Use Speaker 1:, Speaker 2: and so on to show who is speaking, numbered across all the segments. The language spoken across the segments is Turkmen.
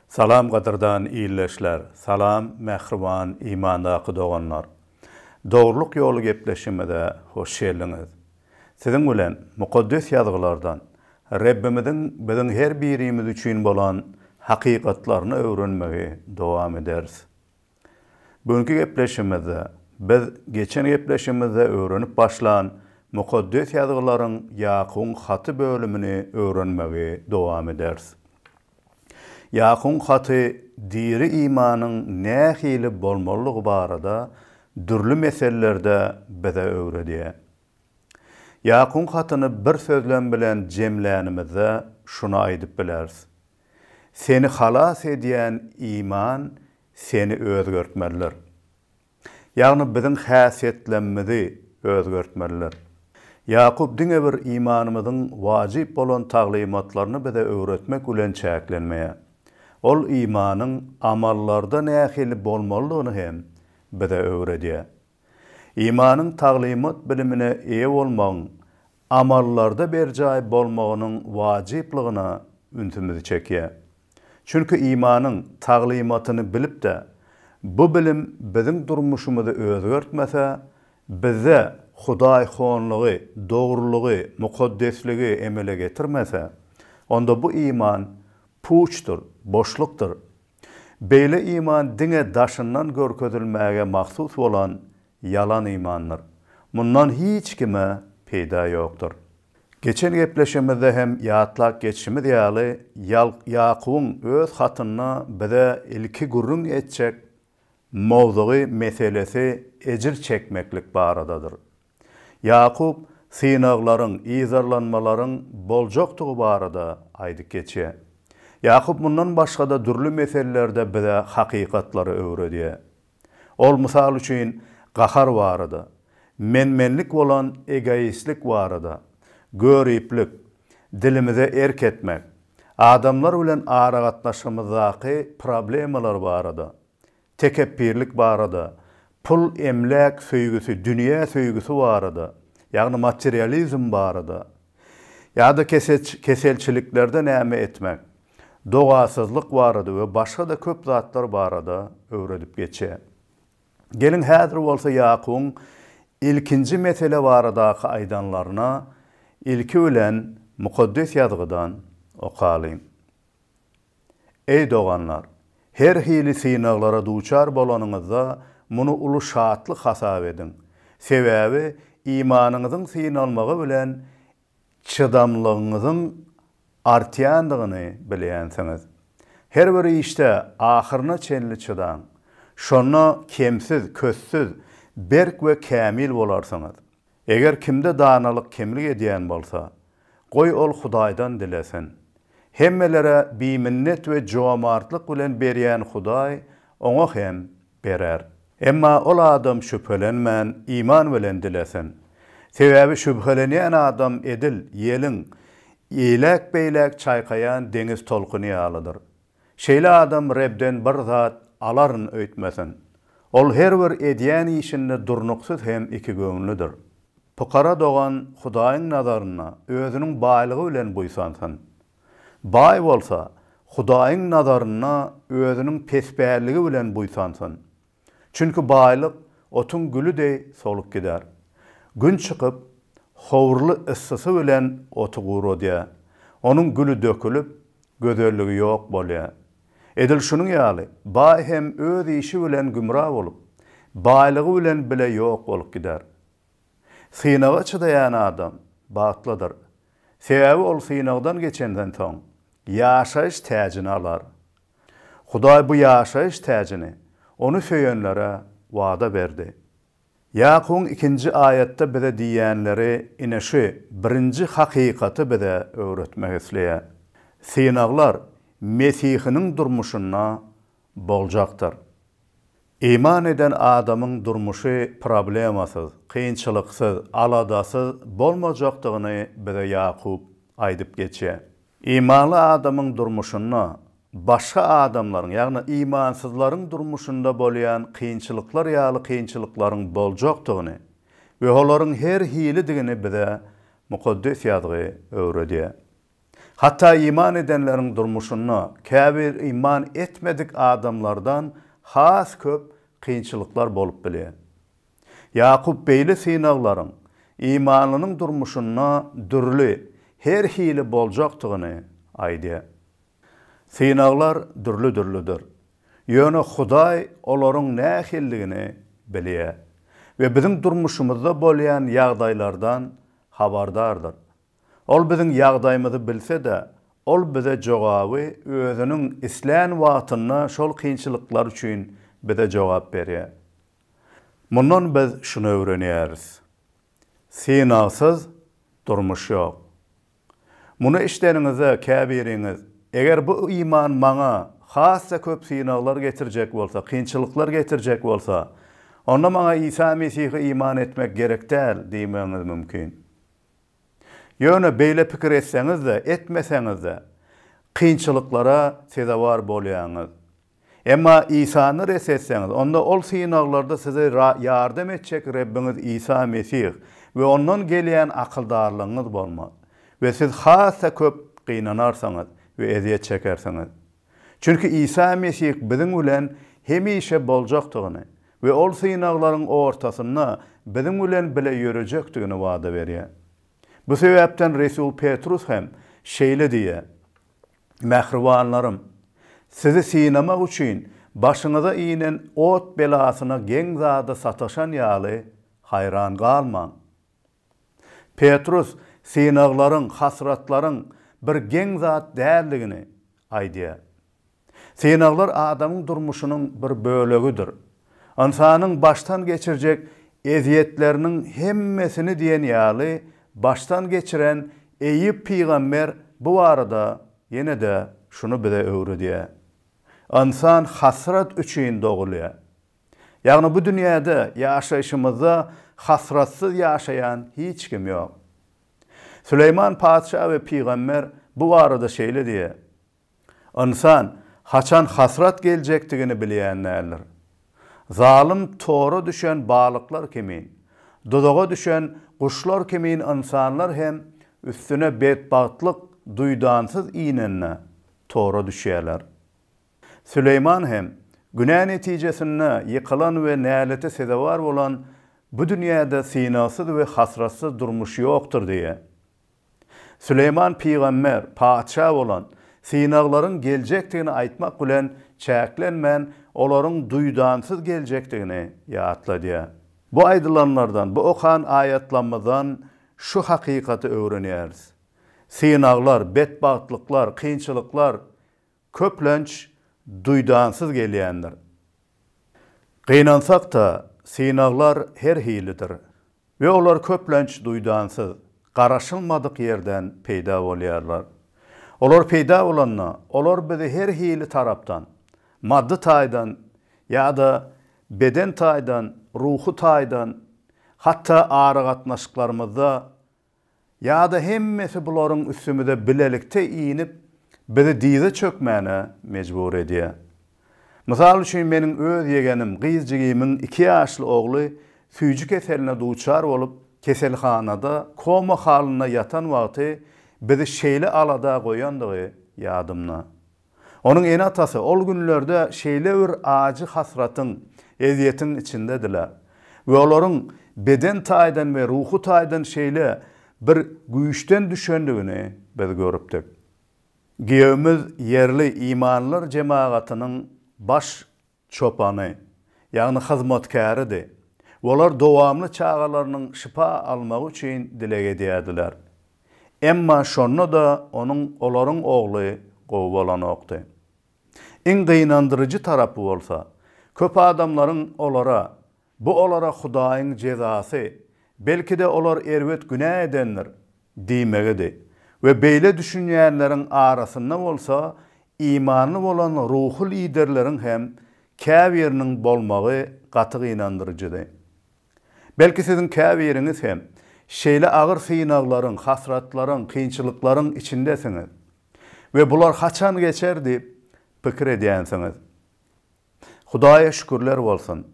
Speaker 1: Salam gadyrdan ildeşler, salam mähriban imandaky doganlar. Dogrulyk ýoly gepleşigimize hoş geldiňiz. Siziň bilen Mukaddes Ýazgylardan Rebbimiziň biziň her birimiz üçin bolan hakykatlaryny öwrenmegi dowam ederis. Bu günki gepleşigimizde biz geçen gepleşigimizde öwrenip başlan Mukaddes Ýazgylaryň Ýakubyň haty bölümini öwrenmegi dowam ederis. Ýakubyň haty diri imanyň nähili bolmalydygy barada dürli meselelerde bize öwredýär. Ýakubyň hatyny bir sözlem bilen jemlänimizde şuny aýdyp bileris, Seni halas edýän iman seni özgertmelidir. Ýagny biziň häsiýetlemmizi özgertmelidir. Ýakup diňe bir imanymyzyň wajyp bolan taglymatlaryny bize öwretmek bilen çäklenmeýär. Ol imanyň amallarda nähili bolmalydygyny hem bize öwredýär. Imanyň taglymat bilimine eýe bolmagyň amallarda berjaý bolmagynyň wajyplygyna ünsümizi çekýär. Çünki imanyň taglymatyny bilip-de, bu bilim biziň durmuşymyzy özgertmese, bizde hudaýhonlygy, dogrulygy, mukaddesligi emele getirmese, onda bu iman puçdur, boşlukdyr. Beýle iman diňe daşyndan görkezilmäge mahsus bolan ýalan imandyr. Mundan hiç kime peýda ýokdur. Geçen gepleşigimizde hem ýatlap geçişimiz ýaly, Ýakubyň öz hatynda bize ilki gürrüň etjek mowzugy, meselesi ejir çekmeklik baradadyr. Ýakup synaglaryň, yzarlanmalaryň boljakdygy barada aýdyp geçýär. Ýakup mundan başga-da dürli meselelerde bize hakykatlary öwredýär. Ol, mysal üçin, gahar barada, men-menlik bolan egoistlik barada, göriplik, dilimize erk etmek, adamlar bilen aragatnaşygymyzdaky problemalar barada, tekepbirlik barada, pul-emläk söýgüsi, dünýä söýgüsi barada, ýagny materializm barada, ýa-da keselçiliklerde näme etmek, dogasyzlyk barada we başga-da köp zatlar barada öwredip geçýär. Geliň, häzir bolsa Ýakubyň ilkinji mesele baradaky aýdanlaryna ilki bilen Mukaddes Ýazgydan okalyň. Eý, doganlar, her hili synaglara duçar bolanyňyzda, muny uly şatlyk hasap ediň. Sebäbi imanyňyzyň synalmagy bilen çydamlygyňyzyň artýandygyny bilýänsiňiz. Her bir işde ahyryna çenli çydaň. Şonda kemsiz, köstsüz, berk we kämil bolarsyňyz. Eger kimde danalyk kemlik edýän bolsa, goý ol Hudaýdan dilesin. Hemmelere biminnet we jomartlyk bilen berýän Hudaý oňa hem berer. Emma ol adam şübhelenmän, iman bilen dilesin. Sebäbi şübhelenýän adam edil ýeliň eýläk-beýläk çaýkaýan deňiz tolkuny ýalydyr. Şeýle adam Rebden bir zat alaryn öýtmesin. Ol her bir edýän işinde durnuksyz hem ikigöwünlidir. Pukara dogan Hudaýyň nazarynda özüniň baýlygy bilen buýsansyn. Baý bolsa, Hudaýyň nazarynda özüniň pespälligi bilen buýsansyn. Çünki baýlyk otuň güli deý solup gider. Gün çykyp, howurly yssysy bilen oty guradýar. Onuň güli dökülip, gözelligi ýok bolýar. Edil şunuň ýaly, baý hem öz işi bilen gümra bolup, baýlygy bilen bile ýok bolup gider. Synaga çydaýan adam bagtlydyr. Sebäbi ol synagdan geçenden soň, ýaşaýyş täjini alar. Hudaý bu ýaşaýyş täjini Ony söýenlere wada berdi. Ýakubyň ikinji aýatda bize diýýänleri ine şu birinji hakykaty bize öwretmek isleýär. Synaglar mesihiniň durmuşynda boljakdyr. Iman eden adamyň durmuşy problemasyz, kynçylyksyz, aladasyz bolmajakdygyny bize Ýakup aýdyp geçýär. Imanly adamyň durmuşynda başga adamlaryň, ýagny imansyzlaryň durmuşynda bolýan kynçylyklar ýaly kynçylyklaryň boljakdygyny we olaryň her hilidigini bize Mukaddes Ýazgy öwredýär. Hatda iman edenleriň durmuşynda käbir iman etmedik adamlardan has köp kynçylyklar bolup bilýär. Ýakup beýle synaglaryň imanlynyň durmuşynda dürli, her hili boljakdygyny aýdýar. Synaglar dürli-dürlüdir. Ýöne Hudaý olaryň nähilidigini bilýär we biziň durmuşymyzda bolýan ýagdaýlardan habardardyr. Ol biziň ýagdaýymyzy bilse-de, Ol bize jogaby Özüniň islän wagtynda şol kynçylyklar üçin bize jogap berýär. Mundan biz şuny öwrenýäris. Synagsyz durmuş ýok. Muny eşideniňizde käbiriňiz, Eger bu iman maňa has-da köp synaglar getirjek bolsa, kynçylyklar getirjek bolsa, onda maňa Isa Mesihe iman etmek gerek däl diýmegiňiz mümkin. Ýöne beýle pikir etseňiz-de, etmeseňiz-de, kynçylyklara sezewar bolýaňyz. Emma Isany ret etseňiz, onda ol synaglarda size ýardam etjek Rebbiňiz Isa Mesih we Ondan gelýän akyldarlygyňyz bolmaz we siz has-da köp gynanarsyňyz we ezýet çekersiňiz. Çünki Isa Mesih biziň bilen hemişe boljakdygyny we ol synaglaryň ortasynda biziň bilen bile ýörejekdigini wada berýär. Bu sebäpden resul Petrus hem şeýle diýýär, Mähribanlarym, sizi synamak üçin başyňyza inen ot belasyna geň zada sataşan ýaly haýran galmaň. Petrus synaglaryň, hasratlaryň bir geň zat däldigini aýdýar. Synaglar adamyň durmuşynyň bir bölegidir. Ynsanyň başdan geçirjek ezýetleriniň hemmesini diýen ýaly başdan geçiren Eýýup pygamber bu barada ýene-de şuny bize öwredýär, Ynsan hasrat üçin dogulýar. Ýagny bu dünýäde ýaşaýşymyzda hasratsyz ýaşaýan hiç kim ýok. Süleýman patyşa we pygamber bu barada şeýle diýýär, Ynsan haçan hasrat geljekdigini bilýän däldir. Zalym tora düşen balyklar kimin, duzaga düşen guşlar kimin ynsanlar hem üstüne betbagtlyk duýdansyz inende tora düşýärler. Süleýman hem günä netijesinde ýykylan we nälete sezewar bolan bu dünýäde synagsyz we hasratsyz durmuş ýokdur diýýär. Süleýman pygamber, patyşa bolan, synaglaryň geljekdigini aýtmak bilen çäklenmän, olaryň duýdansyz geljekdigini ýatladýar. Bu aýdylanlardan, bu okan aýatlamyzdan şu hakykaty öwrenýäris. Synaglar, betbagtlyklar, kynçylyklar köplenç duýdansyz gelýändir. Gynansak-da, synaglar her hilidir. We olar köplenç duýdansyz, garaşylmadyk ýerden peýda bolýarlar. Olar peýda bolanda, olar bizi her hili tarapdan, maddy taýdan ýa-da beden taýdan, ruhy taýdan, hatda aragatnaşyklarymyzda Ýa-da hemmesi bularyň üstümize bilelikde inip, bizi dyza çökmäne mejbur edýär. Mysal üçin, meniň öz ýegenim, gyz jigimiň iki ýaşly ogly süýji keseline duçar bolup, keselhanada koma halynda ýatan wagty bizi şeýle alada goýandygy ýadymda. Onuň ene-atasy ol günlerde şeýle bir ajy hasratyň, ezýetiň içindediler we olaryň beden taýdan we ruhy taýdan şeýle bir güýçden düşendigini biz görüpdik. Giýewimiz ýerli imanlylar jemagatynyň baş çopany, ýagny hyzmatkäridi we olar dowamly çagalarynyň şypa almagy üçin dileg edýärdiler. Emma şonda-da onuň olaryň ogly gowy bolanokdy. Iň gynandyryjy tarapy bolsa, köp adamlaryň olara, Bu olara Hudaýyň jezasy, belki-de olar erbet günä edendir diýmegidi we beýle düşünýänleriň arasynda bolsa imanly bolan ruhy liderleriň hem käbiriniň bolmagy gaty gynandyryjydy. Belki siziň käbiriňiz hem şeýle agyr synaglaryň, hasratlaryň, kynçylyklaryň içindesiňiz we bular haçan geçer diýip pikir edýänsiňiz. Hudaýa şükürler bolsun!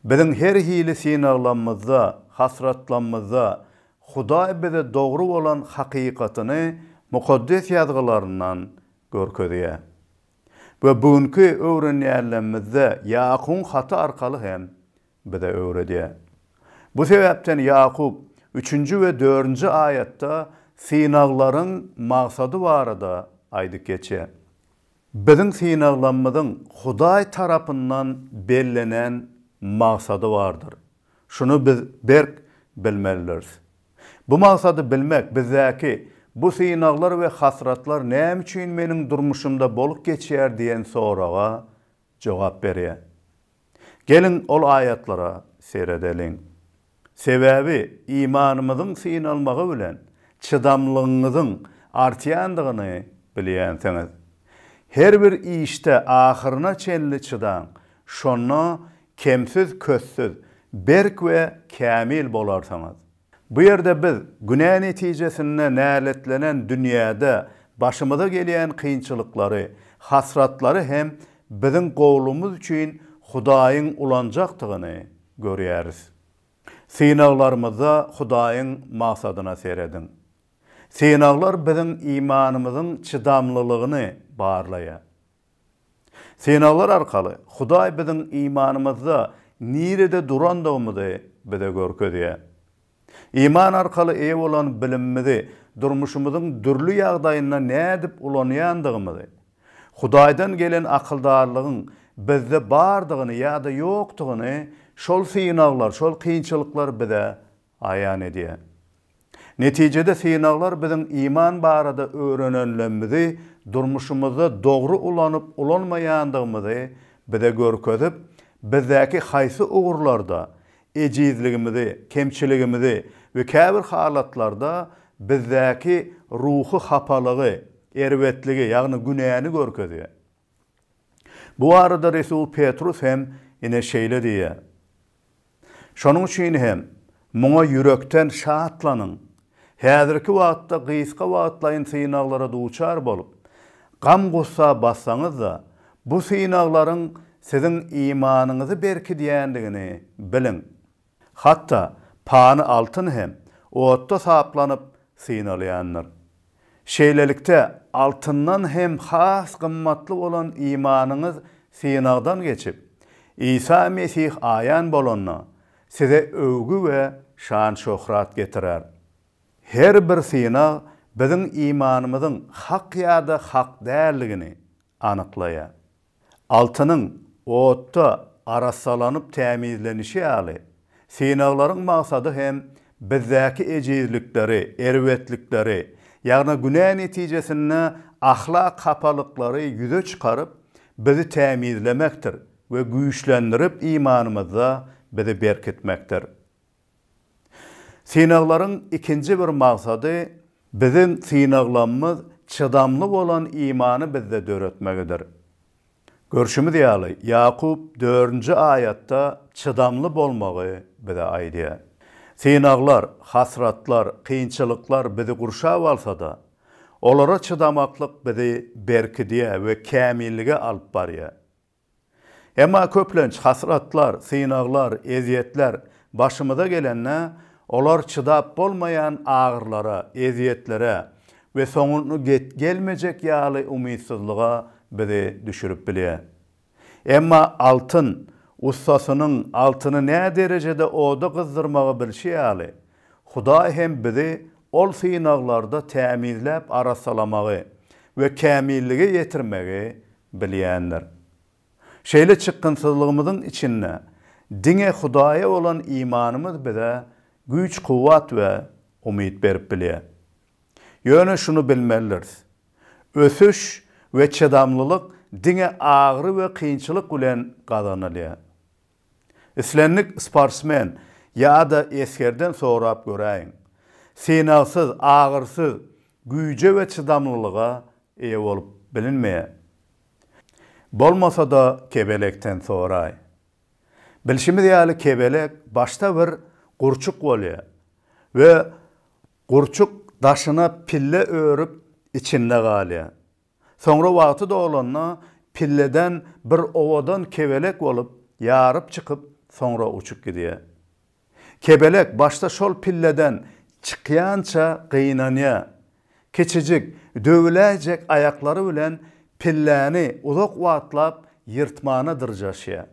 Speaker 1: Biziň her hili synaglamyzda, hasratlamyzda Hudaý bize dogry bolan hakykatyny. Mukaddes Ýazgylaryndan görkezýär. We bu günki öwrenýänlerimizde Ýakubyň haty arkaly hem bize öwredýär. Bu sebäpden Ýakup üçünji we dördünji aýatda synaglaryň maksady barada aýdyp geçýär. Biziň synaglarymyzyň Hudaý tarapyndan bellenen maksady bardyr. Şuny biz berk bilmelidiris. Bu maksady bilmek bizdäki Bu synaglar we hasratlar näme üçin meniň durmuşymda bolup geçýär diýen soraga jogap berýär. Geliň, ol aýatlara seredeliň. Sebäbi imanymyzyň synalmagy bilen çydamlygyňyzyň artýandygyny bilýänsiňiz. Her bir işde ahyryna çenli çydaň, şonda kemsiz-köstsüz, berk we kämil bolarsyňyz. Bu ýerde biz günä netijesinde näletlenen dünýäde başymyza gelýän kynçylyklary, hasratlary hem biziň gowlugymyz üçin Hudaýyň ulanjakdygyny görýäris. Synaglarymyzda Hudaýyň maksadyna serediň. Synaglar biziň imanymyzyň çydamlylygyny barlaýar. Synaglar arkaly Hudaý biziň imanymyzda nirede durandygymyzy bize görkezýär. Iman arkaly eýe bolan bilimimizi durmuşymyzyň dürli ýagdaýynda nädip ulanýandygymyzy, Hudaýdan gelen akyldarlygyň bizde bardygyny ýa-da ýokdugyny şol synaglar, şol kynçylyklar bize aýan edýär. Netijede synaglar biziň iman barada öwrenenlerimizi durmuşymyzda dogry ulanyp ulanmaýandygymyzy bize görkezip, bizdäki haýsy ugurlarda ejizligimizi, kemçiligimizi we käbir halatlarda bizdäki ruhy hapalygy, erbetligi, ýagny günäni görkezýär. Bu barada resul Petrus hem ine şeýle diýýär, Şonuň üçin hem, muňa ýürekden şatlanyň. Häzirki wagtda gysga wagtlaýyn synaglara duçar bolup, gam-gussa batsaňyz-da, bu synaglaryň siziň imanyňyzy berkidýändigini biliň. Hatda pany altyn hem otda saplanyp synalýandyr. Şeýlelikde, altyndan hem has gymmatly bolan imanyňyz synagdan geçip, Isa Mesih aýan bolanda, size öwgi we şan-şöhrat getirer. Her bir synag biziň imanymyzyň hak ýa-da hak däldigini anyklaýar. Altynyň otda arassalanyp tämizlenişi ýaly, synaglaryň maksady hem bizdäki ejizlikleri, erbetlikleri, ýagny günä netijesinde ahlak hapalyklary ýüze çykaryp, bizi tämizlemekdir we güýçlendirip imanymyzda bizi berkitmekdir. Synaglaryň ikinji bir maksady biziň synaglamyz çydamly bolan imany bizde döretmegidir. Görşümiz ýaly, Ýakup dördünji aýatda çydamly bolmagy bize aýdýar. Synaglar, hasratlar, kynçylyklar bizi gurşap alsa-da, olara çydamaklyk bizi berkidýär we kämillige alyp barýar. Emma köplenç hasratlar, synaglar, ezýetler başymyza gelende, olar çydap bolmaýan agyrylara, ezýetlere we soňuny gelmejek ýaly umytsyzlyga bizi düşürip bilýär. Emma altyn ussasynyň altyny näderejede oda gyzdyrmagy bilşi ýaly, Hudaý hem bizi ol synaglarda tämizläp arassalamagy we kämillige ýetirmegi bilýändir. Şeýle çykgynsyzlygymyzyň içinde diňe Hudaýa bolan imanymyz bize güýç-kuwwat we umyt berip bilýär. Ýöne şuny bilmelidiris, ösüş we çydamlylyk diňe agyry we kynçylyk bilen gazanylýar. Islendik sportsmen ýa-da esgerden sorap göräýiň. Synagsyz, agyrsyz güýje we çydamlylyga eýe bolup bilinmeýär. Bolmasa-da kebelekden soraý. Bilşimiz ýaly kebelek başda bir gurçuk bolýar we gurçuk daşyna pille örüp içinde galýar. Soňra wagty dolanda pilleden bir owadan kebelek bolup ýaryp çykyp soňra uçup gidýär. Kebelek başda şol pilleden çykýança gynanýar. Kiçijik, döwüläýjek aýaklary bilen pilläni uzak wagtlap ýyrtmana dyrjaşýar.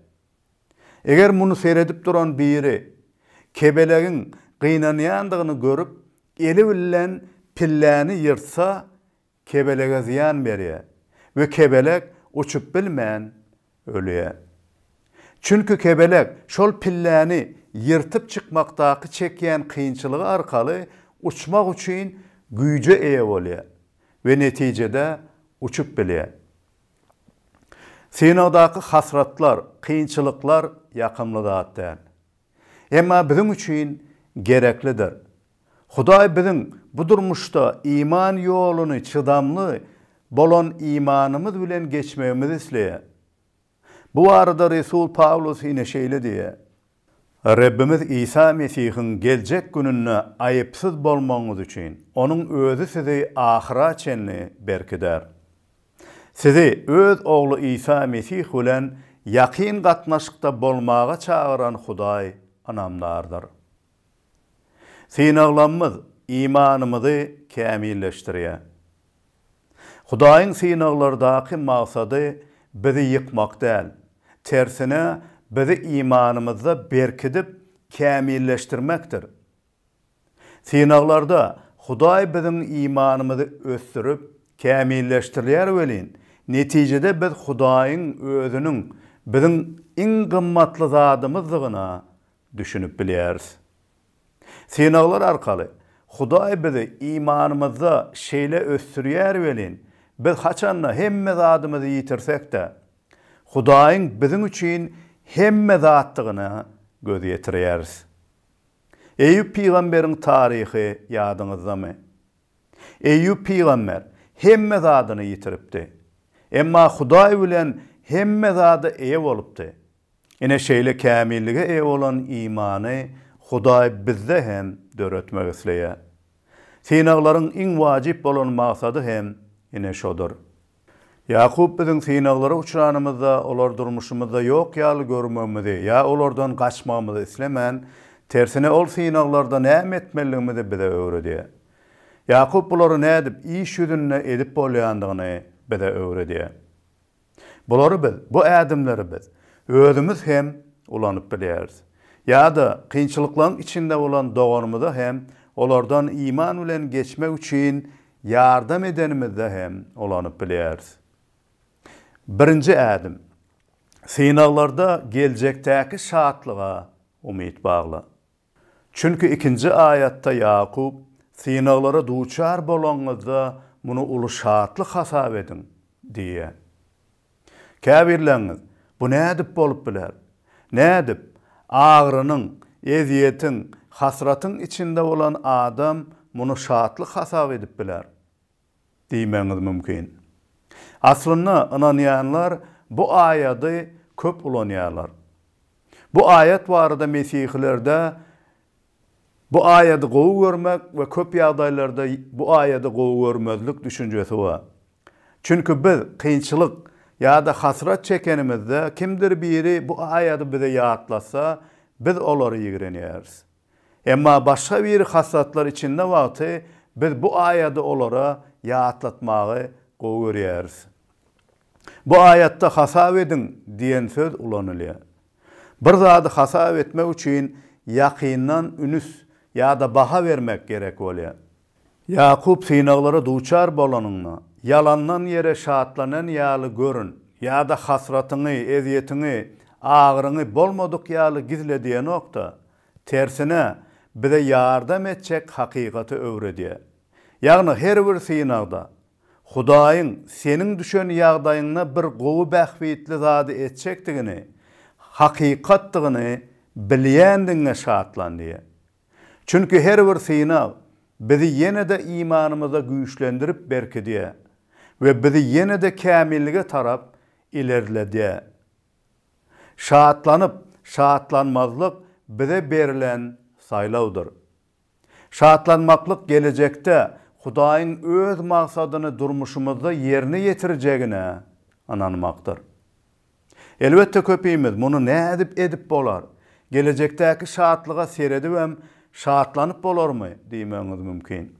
Speaker 1: Eger muny seredip duran biri kebelegiň gynanýandygyny görüp, eli bilen pilläni ýyrtsa, kebelege zyýan berýär we kebelek uçup bilmän ölýär. Çünki kebelek şol pilläni ýyrtyp çykmakdaky çekýän kynçylygy arkaly uçmak üçin güýje eýe bolýar we netijede uçup bilýär. Synagdaky hasratlar, kynçylyklar ýakymly zat däl. Emma biziň üçin gereklidir. Hudaý biziň bu durmuşda iman ýoluny çydamly bolan imanymyz bilen geçmegimizi isleýär. Bu barada resul Pawlus ine şeýle diýýär, Rebbimiz Isa Mesihiň geljek gününde aýypsyz bolmagyňyz üçin, Onuň Özi sizi ahyra çenli berkider. Sizi Öz Ogly Isa Mesih bilen ýakyn gatnaşykda bolmaga çagyran Hudaý ynamdardyr. Synaglamyz imanymyzy kämilleşdirýär. Hudaýyň synaglardaky maksady bizi ýykmak däl, tersine bizi imanymyzda berkidip kämilleşdirmekdir. Synaglarda Hudaý biziň imanymyzy ösdürip, kämilleşdirýär welin, netijede biz Hudaýyň Özüniň biziň iň gymmatly zadymyzdygyna düşünip bilýäris. Synaglar arkaly Hudaý bizi imanymyzda şeýle ösdürýär welin, biz haçanda hemme zadymyzy ýitirsek-de, Hudaýyň biziň üçin hemme zatdygyna göz ýetirýäris. Eýýup pygamberiň taryhy ýadyňyzdamy? Eýýup pygamber hemme zadyny ýitiripdi. Emma Hudaý bilen hemme zada eýe bolupdy. Ine şeýle kämillige eýe bolan imany Hudaý bizde hem döretmek isleýär. Synaglaryň iň wajyp bolan maksady hem ine şodur. Ýakup biziň synaglara uçranymyzda olar durmuşymyzda ýok ýaly görmegimizi ýa olardan gaçmagymyzy islemän, tersine ol synaglarda näme etmelidigimizi bize öwredýär. Ýakup bulary nädip iş ýüzünde edip bolýandygyny bize öwredýär. Bulary biz, bu ädimleri biz özümiz hem ulanyp bilýäris. Ýa-da kynçylyklaryň içinde bolan doganymyza hem olardan iman bilen geçmek üçin ýardam edenimizde hem ulanyp bilýäris. Birinji ädim, synaglarda geljekdäki şatlyga umyt bagla. Çünki ikinji aýatda Ýakup, Synaglara duçar bolanyňyzda muny uly şatlyk hasap ediň diýýär. Käbirleriňiz, Bu nädip bolup biler? Nädip, agyrynyň, ezýetiň, hasratyň içinde bolan adam muny şatlyk hasap edip biler? Diýmegiňiz mümkin. Aslynda, ynanýanlar bu aýady köp ulanýarlar. Bu aýat barada mesihilerde bu aýady gowy görmek we köp ýagdaýlarda bu aýady gowy görmezlik düşünjesi bar. Çünki biz kynçylyk ýa-da hasrat çekenimizde kimdir biri bu aýady bize ýatlatsa, biz olary ýigrenýäris. Emma başga biri hasratlar içinde wagty biz bu aýady olara ýatlatmagy gowy görýäris. Bu aýatda hasap ediň diýen söz ulanylýar. Bir zady hasap etmek üçin ýakyndan ünüs ýa-da baha bermek gerek bolýar. Ýakup synaglara duçar bolanyňda, ýalandan ýere şatlanan ýaly görün ýa-da hasratyňy, ezýetiňi, agyryňy bolmadyk ýaly gizle diýenok-da, tersine, bize ýardam etjek hakykaty öwredýär. Ýagny her bir synagda Hudaýyň seniň düşen ýagdaýyňda bir gowy bähbitli zady etjekdigini, hakykatdygyny bilýändigiňe şatlan diýýär. Çünki her bir synag bizi ýene-de imanymyzda güýçlendirip berkidýär we bizi ýene-de kämillige tarap ilerledýär. Şatlanyp, şatlanmazlyk bize berlen saýlawdyr. Şatlanmaklyk gelejekde Hudaýyň öz maksadyny durmuşymyzda ýerine ýetirjegine ynanmakdyr. Elbetde köpimiz muny nädip edip bolar, gelejekdäki şatlyga seredibem şatlanyp bolarmy diýmegiňiz mümkin.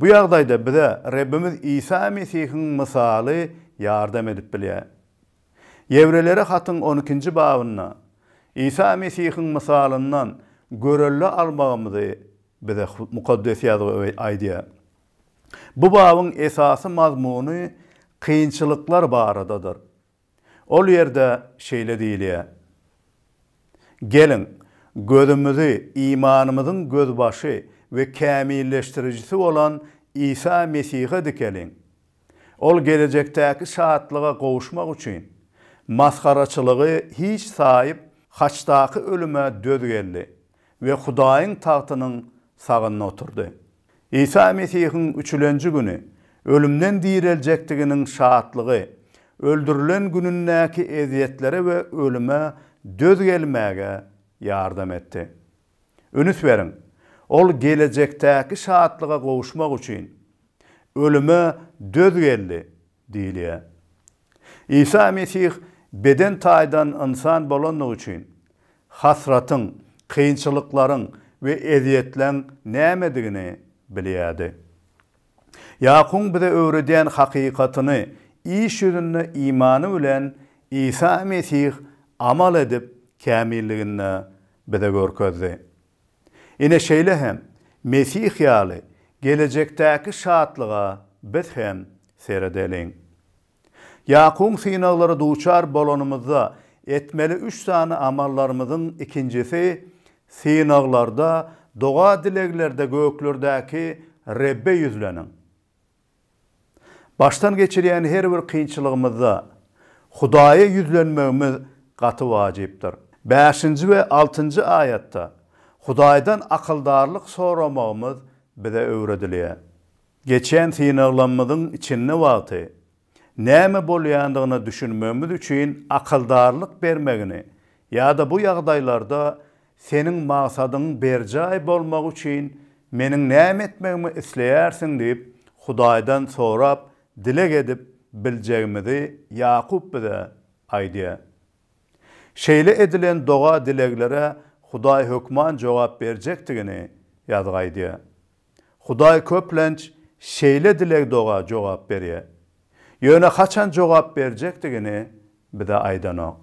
Speaker 1: Bu ýagdaýda bize Rebbimiz Isa Mesihiň mysaly ýardam edip bilýär. Ýewreýlere hatyň on ikinji babynda Isa Mesihiň mysalyndan görelde almagymyzy bize Mukaddes Ýazgy aýdýar. Bu babyň esasy mazmuny kynçylyklar baradadyr. Ol ýerde şeýle diýilýär, Geliň, gözümizi imanymyzyň gözbaşy we kämilleşdirijisi bolan Isa Mesihe dikeliň. Ol gelejekdäki şatlyga gowuşmak üçin, masgaraçylygy hiç saýyp, haçdaky ölüme döz geldi we Hudaýyň tagtynyň sagynda oturdy. Isa Mesihiň üçülenji güni ölümden direljekdiginiň şatlygy, öldürilen günündäki ezýetlere we ölüme döz gelmäge ýardam etdi. Ünüs beriň, Ol gelejekdäki şatlyga gowuşmak üçin, ölüme döz geldi diýilýär. Isa Mesih beden taýdan ynsan bolandygy üçin, hasratyň, kynçylyklaryň we ezýetleň nämedigini bilýärdi. Ýakubyň bize öwredýän hakykatyny iş ýüzünde imany bilen Isa Mesih amal edip kämilliginde bize görkezdi. Ine şeýle hem Mesih ýaly gelejekdäki şatlyga biz hem seredeliň. Ýakubyň synaglara duçar bolanymyzda etmeli üç sany amallarymyzyň ikinjisi synaglarda doga-dileglerde göklerdäki Rebbe ýüzleniň. Başdan geçirýän her bir kynçylygymyzda Hudaýa ýüzlenmegimiz gaty wajypdyr. Bäşinji we altynjy aýatda Hudaýdan akyldarlyk soramagymyz bize öwredilýär. Geçen synaglamyzyň içinde wagty näme bolýandygyna düşünmegimiz üçin akyldarlyk bermegini ýa-da bu ýagdaýlarda Seniň maksadyň berjaý bolmagy üçin meniň näme etmegimi isleýärsiň diýip Hudaýdan sorap dileg edip biljegimizi Ýakup bize aýdýar. Şeýle edilen doga-dileglere Hudaý hökman jogap berjekdigini Ýazgy aýdýar. Hudaý köplenç şeýle dileg-doga jogap berýär. Ýöne haçan jogap berjekdigini bize aýdanok.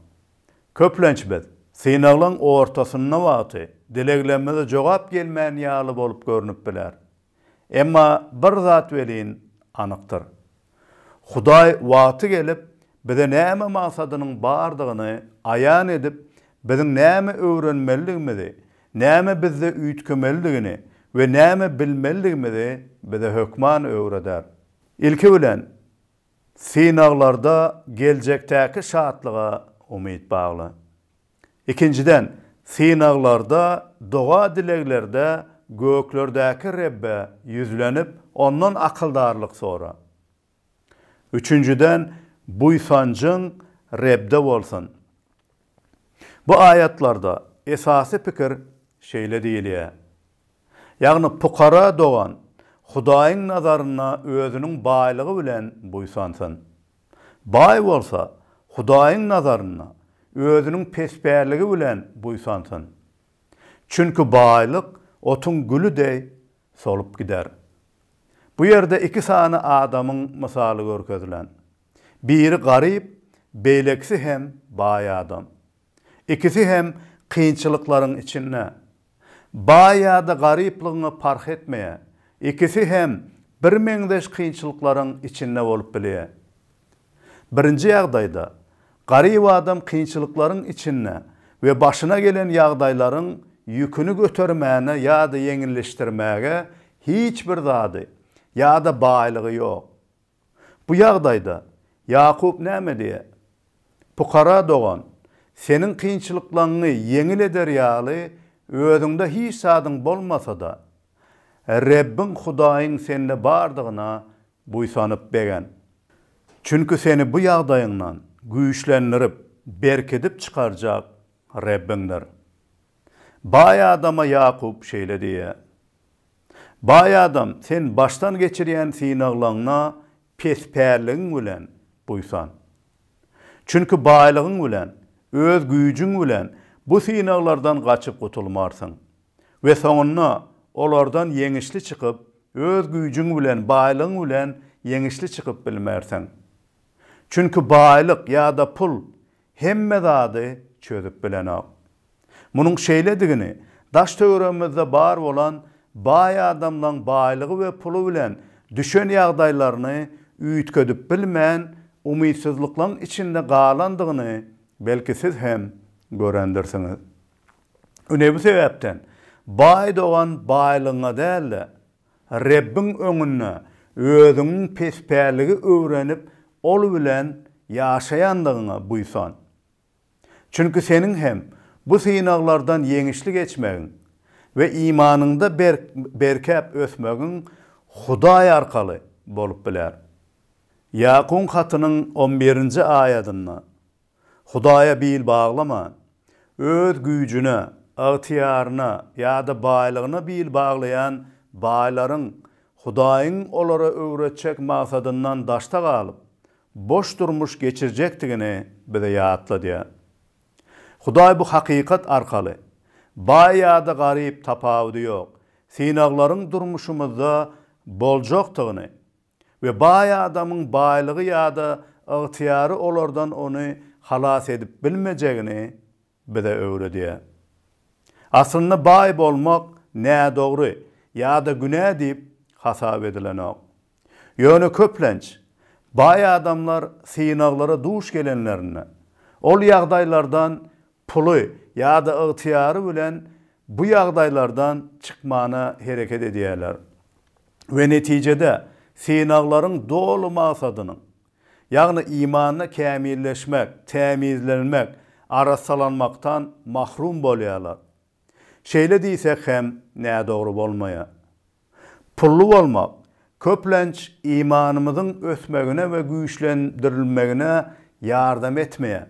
Speaker 1: Köplenç biz, synaglaň ortasynda wagty, dileglerimize jogap gelmän ýaly bolup görnüp biler. Emma bir zat welin anykdyr. Hudaý wagty gelip, bize näme maksadynyň bardygyny aýan edip, biziň näme öwrenmelidigimizi, näme bizde üýtgemelidigini we näme bilmelidigimizi bize hökman öwreder. Ilki bilen, synaglarda geljekdäki şatlyga umyt bagla. Ikinjiden, synaglarda, doga-dileglerde göklerdäki Rebbe ýüzlenip, Ondan akyldarlyk sora. Üçünjiden, buýsanjyň Rebde bolsun. Bu aýatlarda esasy pikir şeýle diýilýär. Ýagny pukara dogan Hudaýyň nazarynda özüniň baýlygy bilen buýsansyn. Baý bolsa Hudaýyň nazarynda özüniň pespälligi bilen buýsansyn. Çünki baýlyk otuň güli deý solup gider. Bu ýerde iki sany adamyň mysaly görkezilen. Biri garyp, beýlekisi hem baý adam. Ikisi hem kynçylyklaryň içinde. Baý ýa-da garyplygyňa parh etmeýär. Ikisi hem birmeňzeş kynçylyklaryň içinde bolup bilýär. Birinji ýagdaýda, garyp adam kynçylyklaryň içinde we başyna gelen ýagdaýlaryň ýüküni götermäne ýa-da ýeňilleşdirmäge hiç bir zady ýa-da baýlygy ýok. Bu ýagdaýda Ýakup näme diýýär? Pukara dogan, seniň kynçylyklaryňy ýeňil eder ýaly, özüňde hiç zadyň bolmasa-da, Rebbiň Hudaýyň sende bardygyna buýsanyp begen. Çünki seni bu ýagdaýyňdan güýçlendirip, berkidip çykarjak Rebbiňdir. Baý adama Ýakup şeýle diýýär, Baý adam, sen başdan geçirýän synaglaňna pespälligiň bilen buýsan. Çünki baýlygyň bilen, öz güýjüň bilen bu synaglardan gaçyp gutulmarsyň we soňunda olardan ýeňişli çykyp, öz güýjüň bilen, baýlygyň bilen ýeňişli çykyp bilmersiň. Çünki baýlyk ýa-da pul hemme zady çözüp bilenok. Munuň şeýledigini daş-töweregimizde bar bolan baý adamlaň baýlygy we puly bilen düşen ýagdaýlaryny üýtgedip bilmän umytsyzlyklaň içinde galandygyny belki siz hem görendirsiňiz. Ine bu sebäpden baý dogan baýlygyňa däl-de, Rebbiň öňünde özüňiň pespälligi öwrenip Ol bilen ýaşaýandygyňa buýsan. Çünki seniň hem bu synaglardan ýeňişli geçmegiň we imanyňda berkäp ösmegiň Hudaý arkaly bolup biler. Ýakuň hatynyň on birinji aýadynda, Hudaýa bil baglaman, öz güýjüne, ygtyýaryna ýa-da baýlygyna bil baglaýan baýlaryň Hudaýyň olara öwretjek maksadyndan daşda galyp, boş durmuş geçirjekdigini bize ýatladýar. Hudaý bu hakykat arkaly, baý ýa-da garyp tapawudy ýok, synaglaryň durmuşymyzda boljakdygyny we baý adamyň baýlygy ýa-da ygtyýary olardan ony halas edip bilmejegini bize öwredýär. Aslynda baý bolmak nädogry ýa-da günä diýip hasap edilenok. Ýöne köplenç, baý adamlar synaglara duş gelenlerinde, ol ýagdaýlardan puly ýa-da ygtyýary bilen bu ýagdaýlardan çykmana hereket edýärler we netijede synaglaryň doly maksadynyň, ýagny imanda kämilleşmek, tämizlenmek, arassalanmakdan mahrum bolýarlar. Şeýle diýsek hem nädogry bolmaýar. Pully bolmak, köplenç, imanymyzyň ösmegine we güýçlendirilmegine ýardam etmeýär.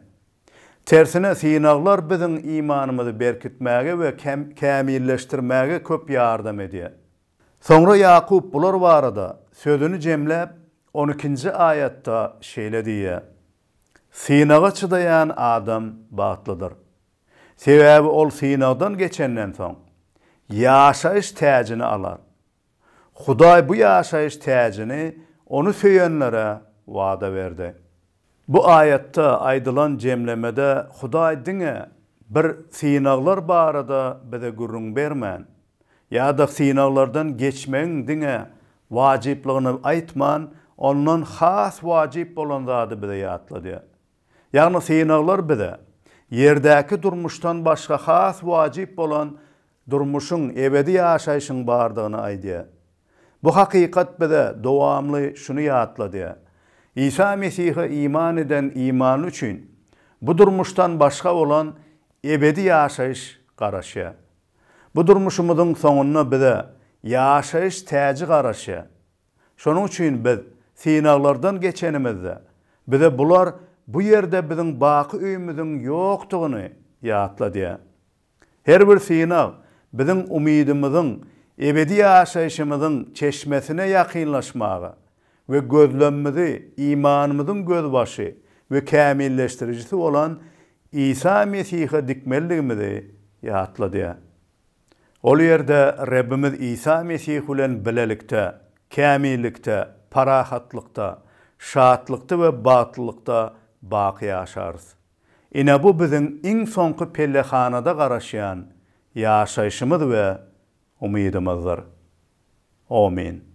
Speaker 1: Tersine, synaglar biziň imanymyzy berkitmäge we kämilleşdirmäge köp ýardam edýär. Soňra Ýakup bular barada sözüni jemläp, on ikinji aýatda şeýle diýýär, Synaga çydaýan adam bagtlydyr. Sebäbi ol synagdan geçenden soň, ýaşaýyş täjini alar. Hudaý bu ýaşaýyş täjini ony söýenlere wada berdi. Bu aýatda aýdylan jemlemede Hudaý diňe bir synaglar barada bize gürrüň bermän, ýa-da synaglardan geçmegiň diňe wajyplygyny aýtman, ondan has wajyp bolan zady bize ýatladýar. Ýagny synaglar bize ýerdäki durmuşdan başga has wajyp bolan durmuşyň, ebedi ýaşaýşyň bardygyny aýdýar. Bu hakykat bize dowamly şuny ýatladýar, Isa Mesihe iman eden imanly üçin bu durmuşdan başga bolan ebedi ýaşaýyş garaşýar. Bu durmuşymyzyň soňunda bize ýaşaýyş täji garaşýar. Şonuň üçin biz synaglardan geçenimizde, bize bular bu ýerde biziň baky öýümiziň ýokdugyny ýatladýar. Her bir synag biziň umydymyzyň, ebedi ýaşaýşymyzyň çeşmesine ýakynlaşmaga we gözlemimizi imanymyzyň gözbaşy we kämilleşdirijisi bolan Isa Mesihe dikmelidigimizi ýatladýar. Ol ýerde Rebbimiz Isa Mesih bilen bilelikde, kämillikde, parahatlykda, şatlykda we bagtlylykda baky ýaşarys. Ine bu biziň iň soňky pellehanada garaşýan ýaşaýşymyz we umydymyzdyr. Omyn.